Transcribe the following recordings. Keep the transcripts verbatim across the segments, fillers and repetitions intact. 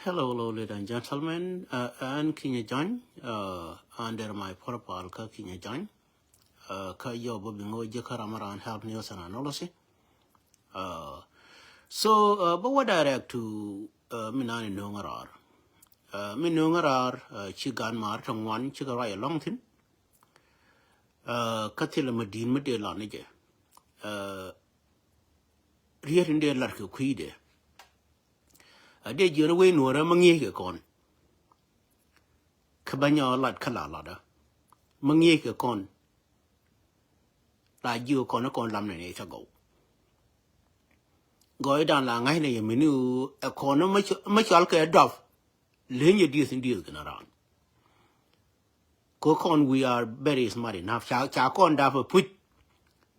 Hello, hello, ladies and gentlemen. Uh, ɛn Kinyɛ Jɔny, uh, under my profile kä Kinyɛ Jɔny. Uh, kä yɔ bä bi ŋɔ ji̱ kä ram around health news and analysis. Uh, so, uh, bä wä direct to, uh, mi nani no̱o̱ŋ a raar. Uh, mi no̱o̱ŋ a raar, uh, ci gan maar ti ŋuan ci kɛ ruac ɛlɔ̱ŋ thi̱n. Uh, kä thilɛ mi di̱i̱t mi dee lat ni jɛ. Uh, riet in dee lat kɛ kui̱dɛ. A dee jiön wec nuɔrä ma ŋi̱eec kɛ kɔn. Kä ba nyɔ lat kä la latdä. Ma ŋi̱eec kɛ kɔn. La jiö kɔn kɔn lam nɛ ni cä gɔw. Gɔɔydan la ŋa̱cnɛ yɛ mini ɛ kɔn ma cɔl kɛ dɔp. Lenyɛ dieth in dieth kɛn a raan. Ko kɔn, we are very smart enough. Ca, ca kɔn dap a puc.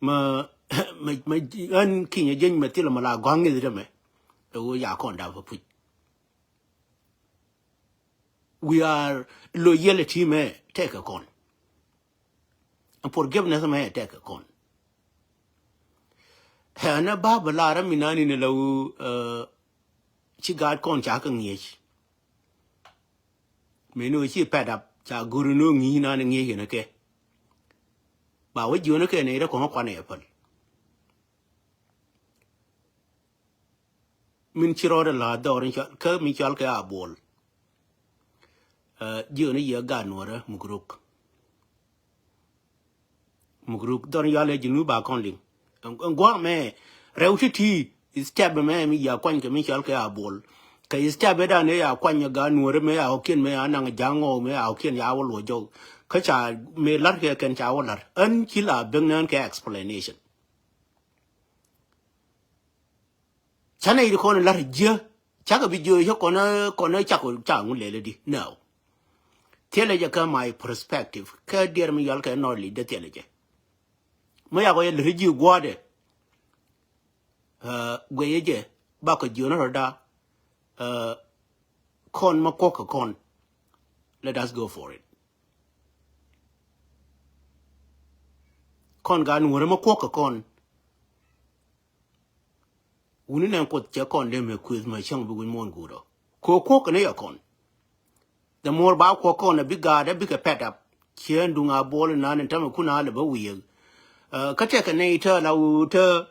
Ma, ma, ma, an Kinyɛ Jɔny ma thilɛ ma la gɔaŋ ŋi̱th dämɛ. Ɛ wo ya kɔn dap a puc. We are loyalty mɛ tɛkɛ kɔn. And forgiveness mɛ tɛkɛ kɔn. Hɛ na ba bä lar mi nani ni la wu, uh, ci gaat kɔn ca kɛ ŋi̱eec. Mëë ni wä ci pɛt ap ca go̱ri ni wä ŋi̱i̱c nani ŋi̱eec kɛn kɛ. Ba wä jiön kɛ ni rɛ kɔn kuan ɛ päl. Min ci rɔɔdɛ la dhɔr in cɔl, kä min cɔl kɛ a buɔl. Uh, jiön yɛ gaat nuɔrä mugruk. Mugruk dhɔr in yɔal ɛ ji̱ nu ba kɔn liŋ. Ɛn gua̱a̱k mɛ rɛw ti̱ti̱ step mɛ mi ya kuany kɛ mi cɔl kɛ a buɔl. Kɛ step ɛ dan ɛ ya kuany ɛ gaat nuɔrä mɛ ya hokiɛn mɛ ya naŋ ja̱ŋ ŋɔw mɛ ya hokiɛn ya wä luɔ jɔw. Kä ca mɛ lar kɛ kɛn ca wä lar. Ɛn ci la bek nään kɛ explanation. Canɛ yit kɔn lar jiä. Cakɛ bi jiö cä kɔn, kɔn cakɔ ca ŋu lɛlɛ di. No. Thilɛ jɛ kä my perspective. Kä diɛr mi yɔal kɛ nɔt lic dee thilɛ jɛ. Mi yakɔ yɛ lät ji̱ gua̱a̱dɛ. Uh, guɛyɛ jɛ bakɔ jiön rɔda. Uh, kɔn ma kuɔk kɛ kɔn. Let us go for it. Kɔn gaat nuɔrä ma kuɔk kɛ kɔn. Wuni nɛn kuoth cɛ kɔn dee mɛ kueth mɛ cäŋ bi wi̱c muɔ̱ɔ̱n guut ɔ. Ko kuɔk kɛ ni yɛ kɔn. The more ba kuɔk kɔn a bi gaat a bikɛ pɛt ap. Ciɛ duŋ a buɔl inan in tämɛ kun a lɛ bä wi̱i̱. Uh, kä tɛkɛ nɛy tɛ la wu tɛ.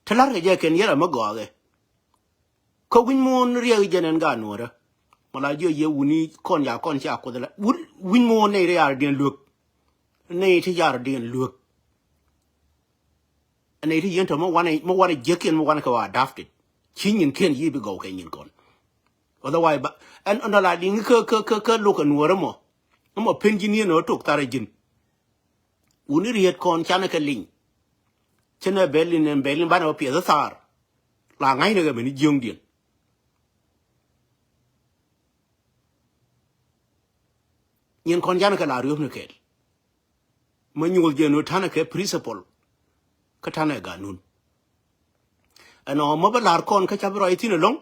Te la̱rkɛ jɛ kɛn yɛrɛ mi gɔakɛ. Kä wi̱ny muɔ̱ɔ̱n riɛk jɛn ɛn gaat nuɔ̱ɔ̱rä. Mɔ la jiɔ yɛ wuni kɔn ya kɔn cia kuoth la. Wi̱ny muɔ̱ɔ̱n nɛy ti yardiɛn luek. Nɛy ti yardiɛn luek. Nɛy ti yɛn tɔ mi wanɛ, mi wanɛ jiäkiɛn mi wanɛ kɛ wa adapted. Ci nyinkiɛn yi bi gɔw kɛ nyin kɔn. Otherwise ba ɛn, ɛn dɔla diŋ kä, kä, kä, kä luk ɛ nuɔ̱ɔ̱rä mɔ. Mɔ pen ji̱n yɛn ɔ tok tharɛ ji̱n. Wuni riet kɔn canɛ kɛ liny. Cɛ nɛ bɛl in, bɛl in banɛ wä piɛth thar. La ŋa̱cnɛ kɛ mɛn jiöŋdiɛn. Nyin kɔn canɛ kɛ la riöpni kɛɛl. Mɛ nyuɔth jɛ nu tanɛ kɛ principle. Kä tanɛ ganun. Ɛnɔ mɔ bä lar kɔn kä ca bi rɔy thin ɛlɔŋ.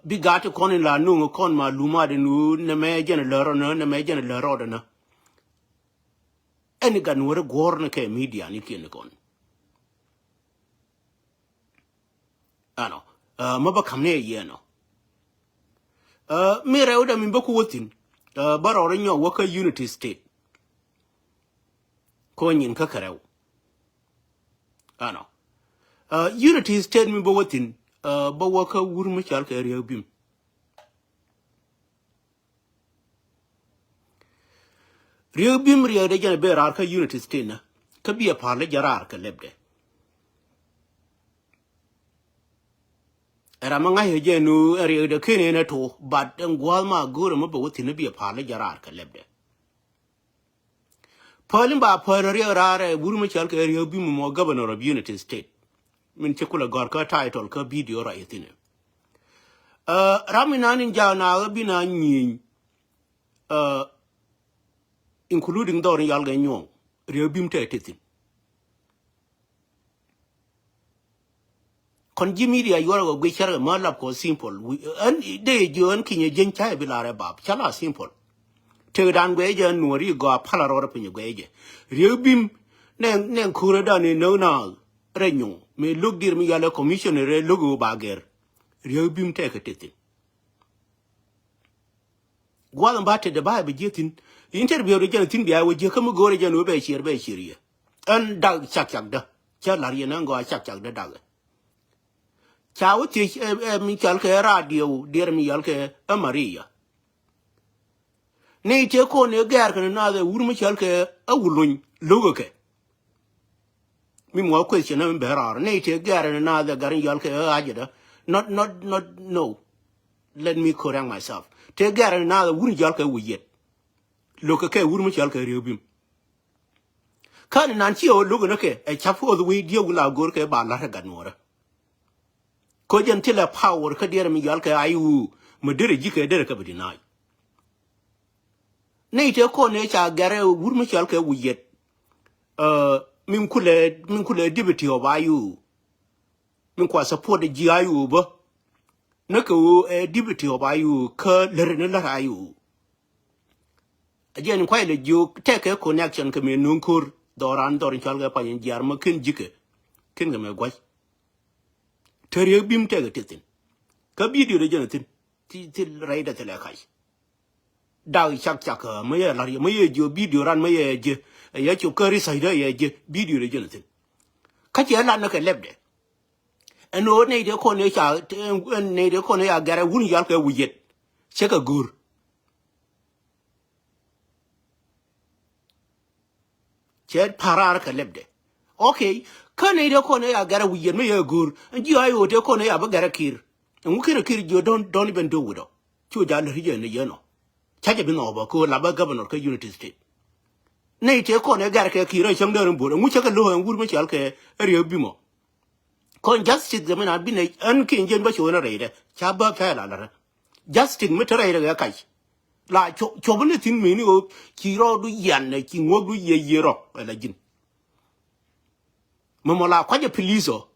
Bi gat ti kɔn in la nuŋ kɔn ma luma di nu nɛ mɛ jɛn lɛ rɔ nɛ, nɛ mɛ jɛn lɛ rɔ di nɛ. Ɛn gat nuɔri guɔr ni kɛ media ni kiɛn kɔn. Ɛnɔ mɛ bä kam ni ɛ yɛ nɔ. Mi rɛw dɛ mi bä ku wä thin bä rɔɔri nyɔ wä kä Unity State. Kɔ nyin kä kɛ rɛw. Ɛnɔ Unity State mi bä wä thin bä wä kä wur mi cal kɛ Riek Bim. Riek Bim riɛk dee jɛn ben raar kä Unity State nä kä biɛ pal jɛ raar kɛ lɛpdɛ. Ɛ ram mi ŋa̱c jɛ nu ɛ riɛk dee ken en ɛ to, but ɛn gua̱a̱th ma go̱o̱rɛ mi bɛ wä thin biɛ pal jɛ raar kɛ lɛpdɛ. Päl in ba päl riɛk raar ɛ wur mi cɔal kɛ Riek Bim mɔ governor of Unity State. Min ci kulɛ gɔ̱r kä title kä video ruac thin. Ram mi nan in jaak na ɣä bi na nyieny, including dhɔr in yal gɛ nyuɔ̱ŋ Riek Bim tɛ ti thin. Kɔn ji̱ media yuɔr kɛ guic cärkɛ mä lap kɔ simple. Ɛn dee jiö ɛn kinyɛ jieny ca bi larɛ bap ca la simple. Tek dan guɛy jɛ nuɔri gɔaa pala rɔɔdɛ piny guɛy jɛ. Riek Bim nɛ nɛ kurä dan ni nög na rɛ nyuŋ mi lo̱k dir mi yalɛ commissioner rɛ lo̱k ɣöö ba gɛr. Riek Bim tɛkɛ te thi̱n. Gua̱th in ba tetdɛ ba bi ji̱ thi̱n. Interview rɛ jɛn thi̱n bia wä ji̱ kä mi go̱o̱rɛ jɛn wä bɛ ciɛɛr bɛ ciɛɛr yɛ. Ɛn dak cak cak dä. Cä la̱r yɛn ɛn gɔaa cak cak dä dak. Ca wä thiec ɛ, ɛ, mi cɔal kɛ radio, diɛɛr mi yɔal kɛ ɛ Maria. Ni tëë kɔn ëë gɛ̈ɛ̈r kɛn naath ɛ wur mi cɔal kɛ ɛ Wuluny lo̱kɛ kɛ. Mi muɔ question ɛn bɛ rɔɔr. Ni tëë gɛ̈ɛ̈r kɛn naath ɛ gat in yɔal kɛ ɛ Ajɛdä. Not, not, not, no. Let me correct myself. Tëë gɛ̈ɛ̈r kɛn naath ɛ wur in yɔal kɛ Wi̱i̱ Yɛt. Lo̱kɛ kɛ wur mi cɔal kɛ Riek Bim. Kä ni nan ci ɣöö lo̱k ni kɛ ɛ ca̱p ɣöth wi̱i̱ dieu la go̱r kɛ ba la̱t ɛ gat nuɔ̱ɔ̱rä. Kä jɛn thilɛ power kä diɛɛr mi yɔal kɛ I U mi derɛ ji̱ kɛ derɛ kɛ bi deny. Nɛy tëë kɔn ëë ca gɛr ɛ wur mi cɔal kɛ Wi̱i̱ Yɛt. Ɛ, min kulɛ, min kulɛ deputy of I U. Min kua support ji̱ I U bä. Ni kɛ ɣöö ɛ deputy of I U kä lär ni lär I U. A jiɛn kuay lɛ jiök tɛkɛ connection kɛ mëë no̱o̱ŋ ko̱r dhɔran dhɔr in cɔal kɛ pany in jiaar ma ken ji̱kɛ. Ken kɛ mɛ gua̱c. Te Riek Bim tɛkɛ ti thi̱n. Kä video dee jɛn thi̱n. Ti, ti rɛy dee thilɛ kac. Dak cak cak, ɛ, mä yɛ la̱r yɛ, mä yɛ jiök video ran, mä yɛ ji̱. Ɛ yɛ cop kä research dee yɛ ji̱. Video dee jɛn thi̱n. Kä cɛ lat ni kɛ lɛpdɛ. Ɛn ɣöö nɛy tëë kɔn ëë ca, ɛn nɛy tëë kɔn ëë ca gɛr ɛ wur in yɔal kɛ Wi̱i̱ Yɛt. Cɛ kɛ go̱r. Cɛ pa̱raar kɛ lɛpdɛ. Okay. Kä nɛy tëë kɔn ëë ca gɛr ɛ Wi̱i̱ Yɛt mi yɛ go̱r. Ɛn ji̱ I U tëë kɔn ëë ca bi gɛr ɛ Kiir. Ɛŋu Kiir, Kiir jiök don't, don't even do with ɔ. Cu ja̱ lät jɛ ni yɛn ɔ. Ca jɛ bi nhɔɔk bä kɛ ɣöö la bä governor kä Unity State. Nɛy tëë kɔn ëë gɛr kɛ Kiir ɛ cäŋ dee rin bo̱r. Ɛŋu cä kɛ lo̱k ɛn wur mi cɔal kɛ ɛ Riek Bim ɔ. Kɔn justice kɛ mi na bi nɛy ɛn kiɛn jiɛn bä cio̱o̱n rɛydɛ. Ca bä pɛl a lärä. Justice mi te rɛydɛ kɛ kac. La cuɔp, cuɔp ni thi̱n mi ni ɣöö ci rɔɔdu yian ɛ ci ŋuɔ̱kdu yiɛ yiɛ rɔ ɛ la ji̱n. Mɛmɔ la kuacɛ police ɔ.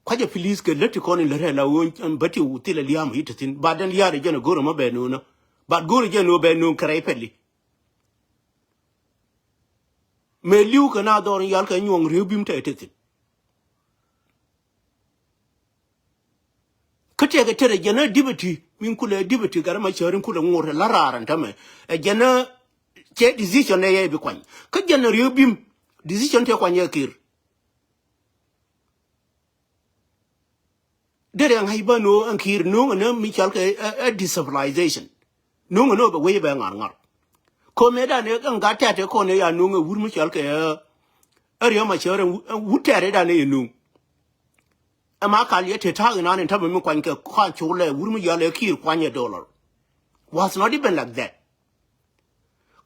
Kuacɛ police kɛ lät ti kɔn in lät ɛ la ɣöö ɛn bä ti wu thilɛ lia̱a̱m ɛ i̱ te thi̱n. Bat ɛn lia̱a̱ rɛ jɛn ɛ go̱rɛ mɔ bɛ no̱o̱nä. Bat go̱rɛ jɛn ɣöö bɛ no̱o̱ŋ kɛ rɛy pɛli. Mëë li̱w kɛ na dhɔr in yɔal kɛ nyuɔ̱ŋ Riek Bim tɛ te thi̱n. Kä tëëkɛ tërɛ jɛn ɛ deputy, min kulɛ deputy Gat Macäär in kulɛ ŋot ɛ la raar ɛn tämɛ. Ɛ jɛn ɛ cɛ decision ɛ yɛ bi kuany. Kä jɛn ɛ Riek Bim decision tëë kuany ɛ Kiir. Derɛ ŋa̱c bä no̱o̱ŋ ɛn Kiir no̱o̱ŋ ɛn ɛ mi cɔal kɛ ɛ, ɛ destabilization. No̱o̱ŋ ɛn ɛ bɛ wec bɛ ŋa̱r ŋa̱r. Ko̱mɛ dan ɛ ɛn gat tɛ̈t ɛ kɔn ɛ ya no̱o̱ŋ ɛ wur mi cɔal kɛ ɛ, ɛ Riek Macäär ɛn wut tɛ̈t ɛ dan ɛ yɛ no̱o̱ŋ. Ɛma kal yɛ te ta̱a̱k inan in tämɛ mi kuany kɛ kuan cok lɛ wur mi yɔal ɛ Kiir kuany ɛ dollar. Was not even like that.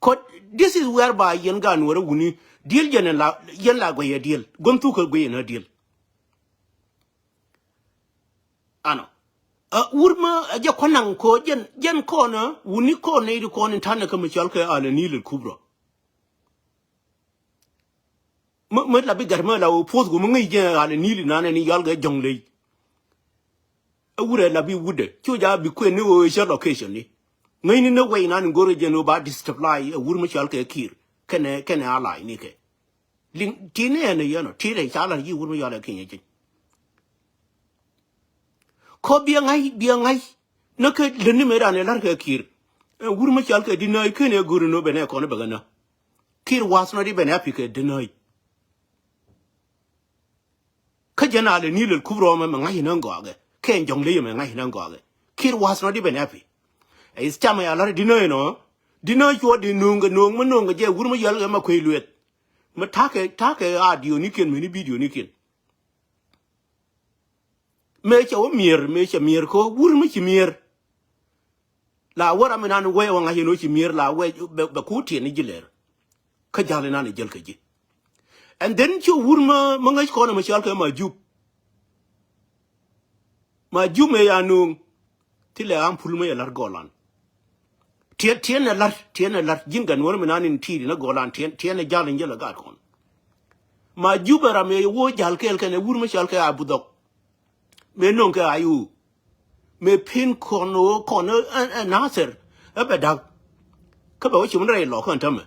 Kɔ, this is whereby yɛn gaat Nuäärä wuni diel yɛn la, yɛn la guɛy ɛ diel. Guɔ̱n thuk kɛ guɛy ɛn ɛ diel. Anɔ. Ɛ wur mi ɛ jɛ kɔn naŋ kɔ jɛn, jɛn kɔn ɛ wuni kɔn nɛy di kɔn in ta̱nɛ kä mi cɔal kɛ Al Nil Al Kubra. Mi, mi la bi gat mi la wä puɔth gu mi ŋäc jɛ Al Nil inan ɛn i̱ yɔal kɛ Jɔŋley. Ɛ wurɛ la bi wutdɛ cu ja bi kuɛn ni ɣöö cä location ni. Ŋäcni ni wɛy inan in go̱rɛ jɛ ni ɣöö ba destabilize ɛ wur mi cɔal kɛ Kiir kɛnɛ, kɛnɛ ally ni kɛ. Liŋ ti ni ɛn ɛ yɛn ɔ ti rɛy ca lar yi wur mi cɔal kɛ Kiir nyɛ jeny. Kɔ biɛ ŋa̱c, biɛ ŋa̱c. Ni kä lät ni mëë dan ɛ lar kɛ Kiir. Ɛ wur mi cɔal kɛ Dinäy kɛn ɛ go̱r ni ɣöö ben ɛ kɔn ɛ bɛ kɛ nä. Kiir was not even happy kɛ Dinäy. Kä jɛn Al Nil Al Kubra mɛ mɛ ŋa̱c inä gɔakɛ kɛ ɛn Jɔŋley mɛ ŋa̱c inä gɔakɛ. Kiir was not even happy. Ɛ is camɛ ya la̱r Dinäy inɔ. Dinäy cuɔ di no̱o̱ŋ kɛ no̱o̱ŋ mi no̱o̱ŋ kɛ jɛ wur mi yɔal kɛ ma kuey lueth. Mi ta̱kɛ, ta̱kɛ audio nikiɛn mi ni video nikiɛn. Mëë cɛ wä mier, mëë cɛ mier kä wur mi ci mier. La wä ram inan wee wä ŋa̱c in wä ci mier la wee bɛ, bɛ ku tiɛn ni ji̱ lɛr. Kä jal inan i jäl kɛ ji̱. And then ci wur mä, mä ŋäc kɔn mä cɔal kɛ Majup. Majup mëë ya no̱o̱ŋ. Thilɛ am pul mä yɛ la̱r gɔlan. Tiɛn, tiɛn ɛ la̱r, tiɛn ɛ la̱r. Ji̱n gat Nuäär mi nan in ti̱i̱t in ɛ gɔlan, tiɛn, tiɛn ɛ jal in jäl ɛ gaat kɔn. Majup ɛ ram ɛ wä jal kɛɛl kɛn ɛ wur mä cɔal kɛ Abu Dhɔk. Mëë no̱o̱ŋ kɛ I U. Mëë pen kɔn ɣöö kɔn ɛ, ɛ, ɛ Nasir ɛ bɛ da̱k. Kä bɛ wä cim rɛy lɔk kɛn tämɛ.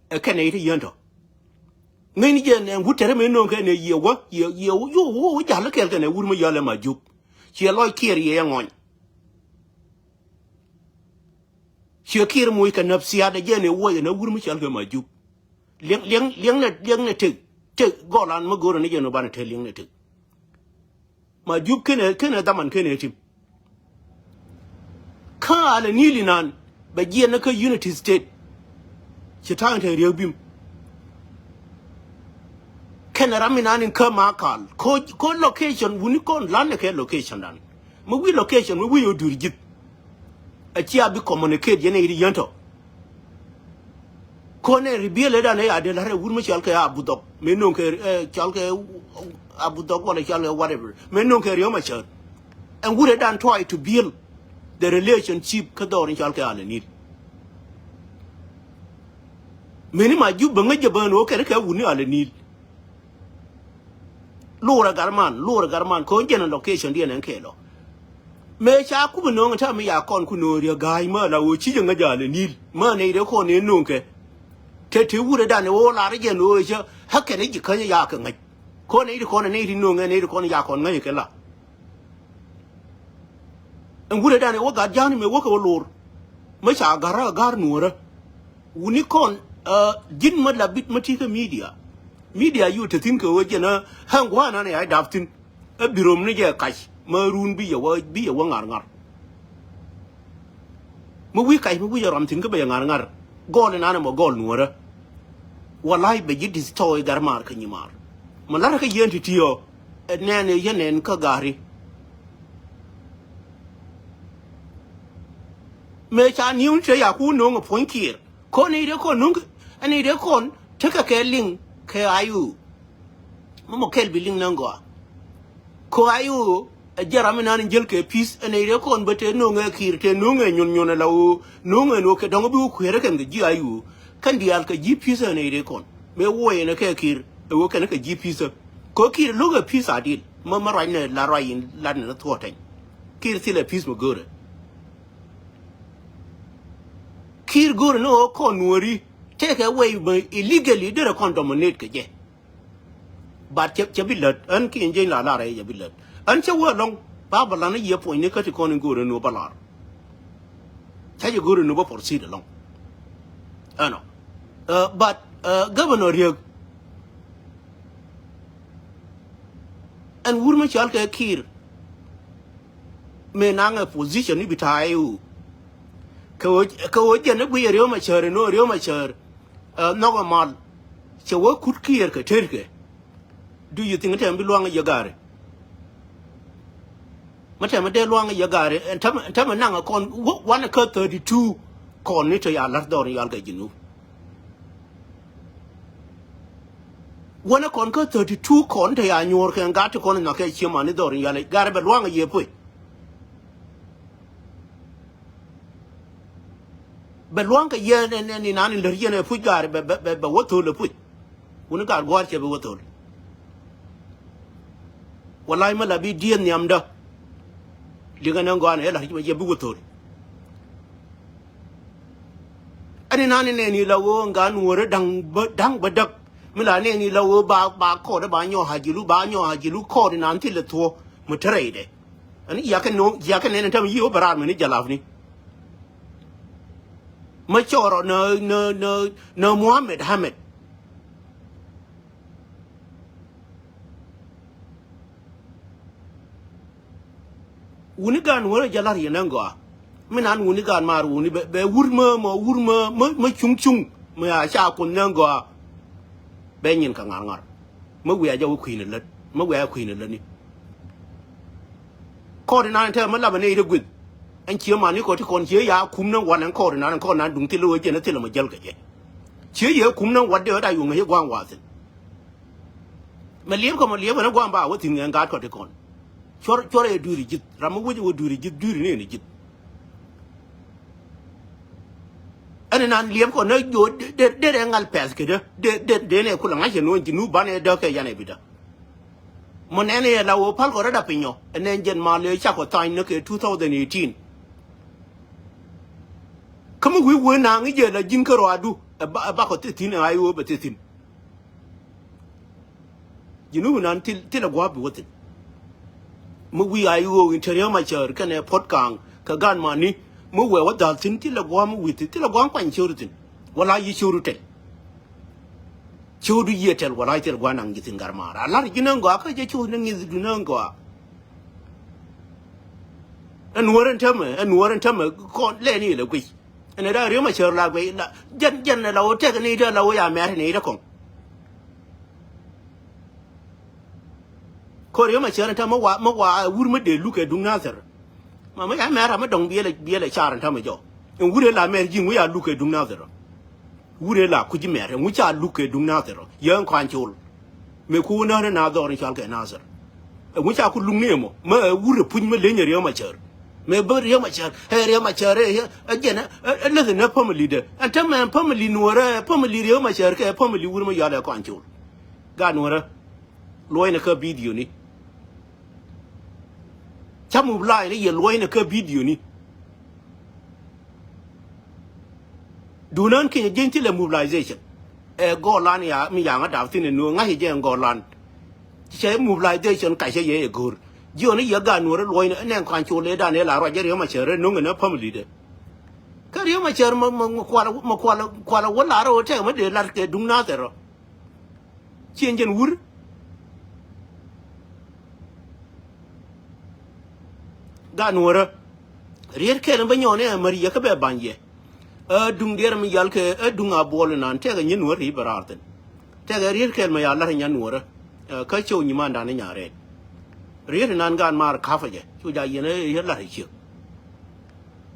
Ɛ kɛn ɛ yit yien tɔ. Ŋäcni jɛ nɛ wut tɛrɛ mëë no̱o̱ŋ kɛn ɛ yiëë wä, yiëë, yiëë wä, yo̱o̱ wä, wä ja̱l kɛɛl kɛn ɛ wur mi yɔal ɛ Majup. Ciɛ lɔc Kiir yɛ yɛ ŋɔny. Ciɛ Kiir muc kɛ nafsiyat ɛ jɛn ɛ wuɔc ɛn ɛ wur mi cɔal kɛ Majub. Liɛŋ, liɛŋ, liɛŋnɛ, liɛŋnɛ tëk, tëk gɔlan mi go̱o̱rɛ ni jɛn ɛ banɛ tëk liɛŋnɛ tëk. Majub kenɛ, kenɛ dhaman kenɛ tim. Kä Ala Nil inan bɛ jiɛn ni kä Unity State. Ci ta̱a̱ŋ te Riek Bim. Kɛnɛ ram inan in kä Makal. Ko, ko location wuni kɔn lan ni kɛ location dan. Mi wi̱i̱ location, mi wi̱i̱ Odur Ji̱th. A cia bi communicate yɛn iri yɛn tɔ. Kɔn ɛ reveal ɛ dan ɛ ya dee la̱r ɛ wur mi cɔal kɛ Abu Dhɔk. Mi no̱o̱ŋ kɛ, eh, cɔal kɛ Abu Dhɔk wala cɔal kɛ whatever. Mi no̱o̱ŋ kɛ Riek Machar. Ɛn wur ɛ dan try to build the relationship kä dhɔr in cɔal kɛ Ala Nil. Mini Majub bä ŋäc jɛ bä no̱o̱ŋ kɛn kɛ wur ni Ala Nil. Lurɛ Garman, lurɛ Garman, kɔn jɛn location diɛn ɛn kɛɛlɔ. Mëë ca kup no̱o̱ŋ ta̱a̱ mi ya kɔn ku no̱o̱ŋ Riek ga̱a̱c mä la ɣöö ci jɛ ŋäc Ala Nil. Mä nɛy dee kɔn ëë no̱o̱ŋ kɛ. Te te wurɛ dan ɣöö lar jɛn ɣöö cä ɣä kɛn i̱ ji̱ käny ya kɛ ŋäc. Kɔn nɛy ti kɔn ɛ nɛy ti no̱o̱ŋ ɛ nɛy ti kɔn ya kɔn ŋäc kɛ la. Ɛn wurɛ dan ɛ wä gat ja̱a̱n mëë wä kɛ wä lor. Mä ca ga̱r ɣä ga̱r nuɔ̱ɔ̱rä. Wuni kɔn, eh, ji̱n mä la bit mä ti̱i̱ kä media. Media yu te thi̱n kɛ ɣöö jɛn ɛ ɣän gua̱a̱r nan ɛ ya̱ dap thi̱n. Ɛ bi rom ni jɛ kac mä run bi yɛ wä, bi yɛ wä ŋa̱r ŋa̱r. Mi wi̱i̱ kac mi wi̱i̱ jɛ ram thi̱n kä bɛ jɛ ŋa̱r ŋa̱r. Gɔl inan ɛmɔ gɔl nuɔ̱ɔ̱rä. Walay bɛ ji̱ destroy Garmar kä Nyimar. Mi la̱rä kä yien ti̱ti̱ ɔ ɛ nɛn ɛ yɛn nɛn kä ga̱ri. Mëë ca ni̱w ni te ya ku no̱o̱ŋ ɛ puɔ̱ny Kiir. Kɔn i̱ dee kɔn nuŋ, ɛn i̱ dee kɔn tekɛ kɛ liŋ kɛ I O. Mɔmɔ kɛl bi liŋ naŋ gɔaa. Kɛ I O ɛ jɛ ram inan jäl kɛ peace, ɛn i̱ dee kɔn bä te no̱o̱ŋ ɛ Kiir, te no̱o̱ŋ ɛ nyun nyun ɛ la ɣöö no̱o̱ŋ ɛ no̱o̱ŋ kɛ dɔ̱ŋ bi wä kueerä kɛn kɛ ji̱ I O. Kɛn diaal kɛ ji̱ peace ɛn i̱ dee kɔn. Mëë wuɔyɛ ni kɛ Kiir ɛ ɣöö kɛn kɛ ji̱ peace. Kɛ Kiir lo̱k ɛ peace a dil. Mä, mä ruac ni la ruac in lat ni thuɔɔtɛny. Kiir thilɛ peace mɛ go̱o̱rɛ. Kiir go̱o̱rɛ ni ɣöö kɔn nuɔ̱ɔ̱ri tekɛ wei bä illegally derɛ kɔn dominate kɛ jɛ. But cɛ, cɛ bi lät ɣän kiɛ in jeny la lar ɛ cɛ bi lät. Ɣän cɛ wee ɛlɔ̱ŋ ba bä lan i̱ yɛ puɔ̱nyni kä ti kɔn in go̱o̱rɛ ni ɣöö bä lar. Ca jɛ go̱o̱rɛ ni ɣöö bä proceed ɛlɔ̱ŋ. Ɛnɔ. Uh, but, uh, Governor Riek, ɛn wur mi cɔal kɛ Kiir. Mëë naŋ ɛ position ni bi ta̱a̱ i̱ ɣöö kɛ ɣöö, kɛ ɣöö jɛn i̱ guiyɛ Riek Machar, inɔ Riek Machar, ɛ, nhɔk ɛ mal. Cɛ wä kut Kiir kɛ terkɛ. Do you think tɛm bi luaŋ ɛ yɛ ga̱ri? Mä tɛm dee luaŋ ɛ yɛ ga̱ri ɛn tɛm, tɛm naŋ ɛ kɔn wä, wanɛ kä thirty two kɔn ni te ya la̱r dhɔr in yal kɛ Jinub. Wänɛ kɔn kä thirty two kɔn te ya nyuɔ̱ɔ̱r kɛ gat ti kɔn in nhɔakɛ ciëmani dhɔr in yal ɛ ga̱ri bɛ luaŋ ɛ yɛ puc. Bɛ lua̱ŋ kɛ yɛn ɛn, ɛn inan in lär yɛn ɛ puc gaari bɛ, bɛ, bɛ, bɛ wä thöl ɛ puc. Wuni gaar gua̱a̱r cɛ bɛ wä thöl. Walay mä la bi dieth nhiamdä. Liŋɛ nɛn gɔaa nɛ ɛ la̱r cɛ bɛ wä thöl. Ɛn inan in nɛn in la ɣöö ɛn gaat nuɔ̱ɔ̱rä da̱ŋ bä, da̱ŋ bä däk. Mi la nɛn in la ɣöö ba, ba kɔɔdä ba nyɔɔk hajilu, ba nyɔɔk hajilu kɔɔd inan thilɛ thuɔ̱k mi te rɛydɛ. Ani jiakɛ nɔ, jiakɛ nɛn in tɛm yiëë wä bɛ raar mɛn i̱ jalapni. Mä cɔɔrɔ nä, nä, nä, nä Muhammad Hamed. Wuni gan wä rɛ jɛ lar yɛ nä gɔaa. Mi nan wuni gan maar wuni bɛ, bɛ wur mä, mä wur mä, mä, mä cuŋ cuŋ. Mä a ca kun nä gɔaa. Bɛ nyin kɛ ŋa̱r ŋa̱r. Mä wiaa jɛ wä kui̱n lät. Mä wiaa kui̱n lätni. Kɔɔr inan tɛmɛ mä lapɛ nɛy ti guith. Ɛn cië mani kɔ ti kɔn cië ya kum ni wan ɛn kɔɔr inan, ɛn kɔɔr inan duŋ thil wee jɛn thil ɛmɔ jäl kɛ jɛ. Cië yɛ kum ni wat dee wä da yuŋ ɛ gua̱a̱ŋ wa̱a̱ thi̱n. Mɛ liɛp kɔ mɛ liɛp ɛn gua̱a̱ŋ ba wä thi̱n ɛn gaat kɔ ti kɔn. Cuɔr, cuɔr ɛ duuri ji̱th. Ram mi wec ɛ wä duuri ji̱th, duuri ni ɛn ji̱th. Ɛn inan liɛp kɔ nä jo̱o̱ dee, dee, dee ŋal pɛth kedä. Dee, dee, dee nɛ kulɛ ŋa̱c ɛn wä ji̱ nu banɛ däk kɛ yan ɛ bidä. Mɔ nɛn ɛ la wä pal kɔ rɛda piny ɔ ɛn nɛn jɛn mal ɛ cakɔ thany ni kɛ two thousand eighteen. Kä mi wi̱i̱ wee naŋ i̱ jɛ la ji̱n kä rɔadu ɛ ba, ɛ bakɔ thithin ɛ ɣa̱c wee bɛ thithin. Ji̱n wee nan thil, thil ɛ gua̱a̱p bi wä thin. Mi wi̱i̱ a i̱ ɣöö in te Riek Machar kɛnɛ Puɔ̱t Ka̱a̱ŋ kɛ gaat mani mi wëë wä dhal thi̱n, thilɛ gua̱a̱m mi wi̱i̱ thi̱n, thilɛ gua̱a̱m kuany cio̱o̱du thi̱n. Wala yi cio̱o̱du tɛl. Cio̱o̱du yiëë tɛl wala yi thilɛ gua̱a̱m naŋ ji̱ thi̱n gat maar. A la̱r ji̱n ɛn gɔaa kä jɛ cio̱o̱du ni ŋi̱th duun ɛn gɔaa. Ɛn nuɔ̱ɔ̱r ɛn täämɛ, ɛn nuɔ̱ɔ̱r ɛn täämɛ kɔn lɛɛni ilɛ guic. Ɛn ɛ da̱a̱ Riek Machar la guic la jɛn, jɛn ɛ la wä tɛk ni itä la wä ya mɛr ni itä kɔŋ. Kɔ Riek Machar ɛn täämɛ wa, mɛ wa wur mɛ dee luk ɛ duŋ Nathir. Ma mɛ ya mɛr a mɛ dɔŋ biɛlɛ, biɛlɛ car ɛn täämɛ jɔ. Ɛn wur ɛ la mɛr ji̱ ŋu ya luk ɛ duŋ Nathir. Wur ɛ la kui̱c mɛr ɛŋu ca luk kɛ duŋ Nathir yɛ ɛn kɔaŋ col. Mëë ku wä näk ni na dhɔr in cɔal kɛ Nathir. Ɛŋu ca ku luk ni ɛmɔ mɛ ɛ wur ɛ puc mɛ leny ɛ Riek Machar. Mɛ bä Riek Machar ɛ Riek Machar ɛ ɛ jɛn ɛ ɛ läth in ɛ family dɛ. Ɛn te mɛ family nuɔrɛ ɛ family Riek Machar kɛ ɛ family wur mɛ yɔal ɛ kɔaŋ col. Gat nuɔrɛ luɔcnɛ kä video ni. Ca mobilize ni yɛ luɔcnɛ kä video ni. Duunän kinyɛ jieny thilɛ mobilization. Ɛ gɔlan ya mi yaŋä dap thi̱n ɛ nuɔ̱ɔ̱ŋ ŋa̱c jɛ ɛn gɔlan. Cɛ mobilization ka cɛ yɛ ɛ go̱o̱r. Jiɔn i̱ yɛ gat nuɔ̱ɔ̱r ɛ luɔcnɛ nɛn kɔaŋ col ëëdan ɛ la ruac ɛ Riek Machar ɛ no̱ŋ ɛn ɛ family dɛ. Kä Riek Machar mɛ, mɛ, mɛ kual, mɛ kual, kual wä lar ɛ wä tɛk mɛ dee lar kɛ duŋ Nathir ɔ. Ciɛn jɛn wur. Gat nuɔrä. Riet kɛl in bä nyɔɔn in ɛ mär yɛ kä bɛ bany yɛ. Ɛ duŋ diɛɛr mi yal kɛ ɛ duŋ a buɔl inan tɛkɛ nyin nuɔrä i̱ bɛ raar thin. Tɛkɛ riet kɛl mi ya lar in nya nuɔrä. Ɛ kä cio̱w nyimandan in nya rɛɛt. Riet inan gat maar ka̱pä jɛ cu ja yɛn ɛ yɛ lar i̱ ciek.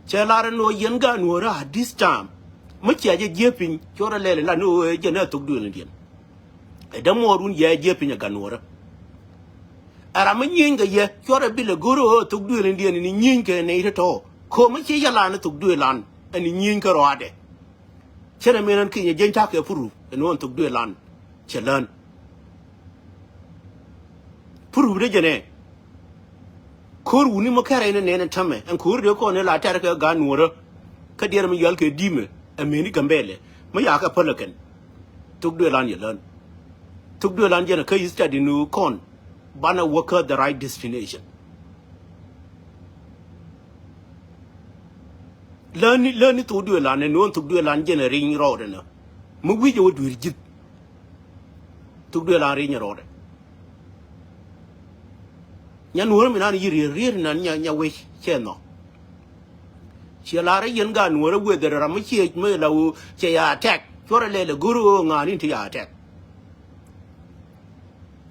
Cɛ lar in nuɔ yɛn gat nuɔrä at this time. Mi cia jɛ jiee piny cuɔrɛ lɛl in lar ni ɣöö ɛ jɛn ɛ thok duëël in diɛn. Ɛ dämuɔɔrun yɛ jiɛ piny ɛ gat nuɔrä. Ɛ ram mi nyieny kɛ yɛ cuɔrɛ bilɛ go̱r ɣöö thok duëël in diɛn in nyieny kɛ nɛy tɔ̱tɔ̱. Ko̱o̱m mi ci yɛ lan ɛ thok duëël lan ɛn nyieny kä rɔaadɛ. Cɛn ɛ min ɛn kinyɛ jieny ta̱kɛ puruf ɛn ɣöö ɛn thok duëël lan cɛ lään. Puruf dee jɛn ɛ. Ko̱r wuni mɔ kɛrɛ in ɛ nɛn ɛ tämɛ ɛn ko̱r dee kɔn ɛ la tɛr kɛ gat nuɔrä. Kä diɛɛr mi yɔal kɛ di̱mɛ ɛ meni Gambɛlɛ mi yakɛ päl ɛ kɛn. Thok duëël an yɛ län. Thok duëël an jɛn ɛ kä study ni kɔn banɛ wä kä the right destination. Läni, läni thok duëël an ɛ nuɔ̱n thok duëël an jɛn ɛ riny rɔɔdɛ nä. Mi wi̱c ɛ wä duëër ji̱th. Thok duëël an riny rɔɔdɛ. Nya nuɔ̱ɔ̱rä mi nan yi̱ rier rier nan nya, nya wec cɛ nhɔk. Ciɛ lar ɛ yɛn gat nuɔ̱ɔ̱rä wether ram mi ciɛ mi la ɣöö cɛ ya attack. Cuɔrɛ lɛl ɛ go̱r ɣöö ŋa̱a̱n in ti ya attack.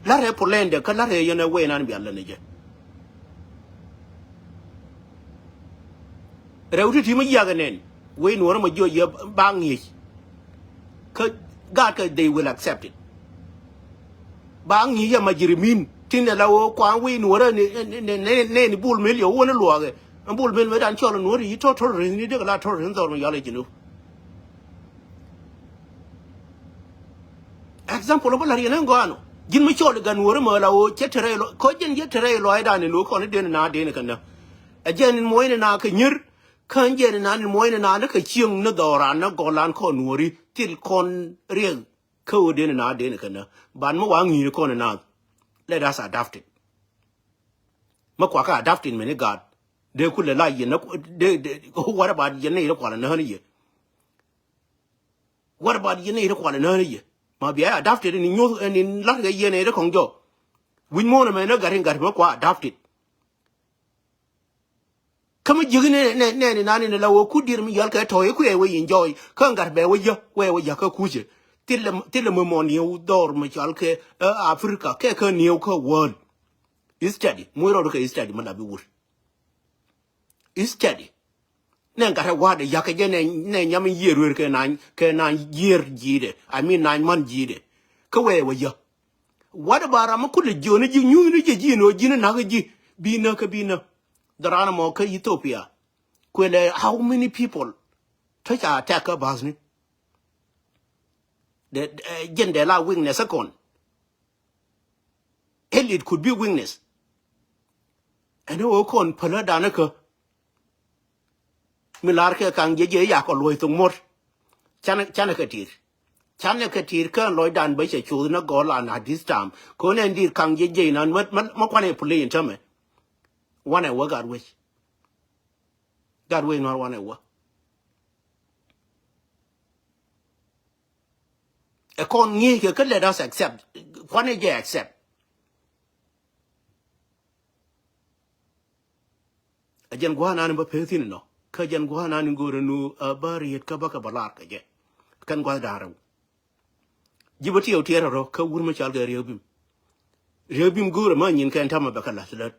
Lar ɛ polɛndɛ kä lar ɛ yɛn ɛ wee nan bia län ɛ jɛ. Rɛw ti̱ti̱ mi yiak ɛ nɛn wec nuɔ̱ɔ̱rä ma jiɔ yɛ ba ŋi̱eec. Kä gaat kä they will accept it. Ba ŋi̱i̱c ɛ ma jirimin tin ɛ la ɣöö kua̱a̱ŋ wi̱i̱ nuɔ̱ɔ̱rä ni, ni, ni, ni, ni, ni bul mil yɛ wä ni luɔɔkɛ. Ɛn bul mil mëë dan cɔl nuɔ̱ɔ̱rä yi tɔ̱ terrorist ni dek la terrorist dhɔr mi yɔal ɛ Junub. Example bä la̱r yɛn ɛn gɔaa nɔ ji̱n mi cɔl i̱ gat nuɔ̱ɔ̱rä mɛ la ɣöö cɛ te rɛy lɔ kɔ ji̱n jɛ te rɛy lɔaacdan ni nuɔ̱ɔ̱r kɔn i̱ den ina den ikɛ nä. Ɛ jɛn in muɔ̱ɔ̱c ni na kɛ nyier. Kä jiɛn inan in muɔ̱ɔ̱c ni naan ni kɛ cieŋ ni dhɔran ni gɔlan kɔn nuɔ̱ɔ̱ri thil kɔn riɛk. Kä ɣöö den inan den ikɛ nä ban mi wa ŋi̱i̱ni kɔn inan. Let us adapt it. Mi kuakä adapt it mini gaat. Dee kulɛ la yɛn ni dee, dee, what about yɛn ni ri kualɛ nään yɛ? What about yɛn ni ri kualɛ nään yɛ? Ma bia adapt it ni nyuth ni lar kɛ yɛn ni ri kɔŋ jɔ. Wi̱c muɔ̱ɔ̱n ɛmɛ ni gat in gat mi kua adapt it. Kä mi jiäk nɛ nɛ nɛ ni nani ni la wä ku dier mi yal kɛ tɔ̱ i̱ kuɛ wä enjoy kä ŋa̱t bɛ wä yä wɛ wä yä kä kucɛ. Thilɛ thilɛ mi mɔ niɛw dhɔr mi cal kɛ ɛ Africa kɛ kä niɛw kä world. Study muc rɔɔd kɛ study mi la bi wur. Study nɛ ŋa̱t ɛ wa̱a̱dɛ yä kɛ jɛ nɛ nɛ nyam in yiër wer kɛ nany kɛ nany yiër ji̱i̱dɛ. I mean nany man ji̱i̱dɛ kä wɛ wä yä. What about ram mi kulɛ jiöni ji̱ nyuthni jɛ ji̱ ni ɣöö ji̱n na̱k ji̱ bi näk kä bi näk. Dhɔran ɛmɔ kä Ethiopia kuëlɛ how many people? Töc a attack kä ba̱thni. Jɛn dee la weakness ɛ kɔn. Elite could be weakness. Ɛn ɣöö kɔn pälädan kä mi lar kɛ kaŋ jiɛc jiɛc yakɔ luɔ̱c thok muɔ̱t. Canɛ, canɛ kɛ ti̱i̱r. Canɛ kɛ ti̱i̱r kään lɔcdan bä cɛ coth ni gɔl an at this time. Kɛ ɣän ɛn di̱i̱r kaŋ jiɛc jiɛc nan mä, mä, mä kuanɛ play in tämɛ. Wanɛ wä gat wec. Gat wec Nuäär wanɛ wä. Ɛ kɔn ŋi̱i̱c kɛ kä let us accept. Kuanɛ jɛ accept. Ɛ jɛn gua̱a̱th nani bä pek thi̱n inɔ. Kä jɛn gua̱a̱th nani go̱o̱rɛ nu ɛ bä riet kä bä kɛ bä lar kɛ jɛ. Kɛn gua̱a̱th da̱ŋ rɛw. Ji̱ bä tiɛw tiɛɛr rɔ kä wur mi cal kɛ Riek Bim. Riek Bim go̱o̱rɛ mä nyin kɛn tamɛ bɛ kɛ la̱th lät.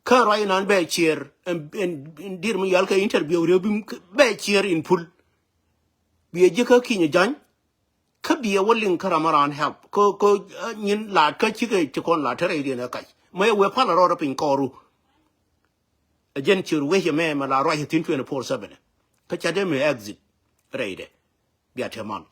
Kä ruac inan bɛ ciɛɛr ɛn, ɛn, ɛn dir mi yal kɛ interview Riek Bim bɛ ciɛɛr in full. Biɛ ji̱ kä kinyɛ jany. Kä biɛ wä liŋ kä ram around help. Kä, kä, eh, nyin laat kä cikɛ ci kɔn laat te rɛy diɛn ɛ kac. Mɛ wee pal rɔɔdɛ piny kɔɔru. Ɛ jɛn cier wec ɛmɛ mɛ la ruac thi̱n twenty four seven. Kä ca dee mi exit rɛydɛ. Bia te mal.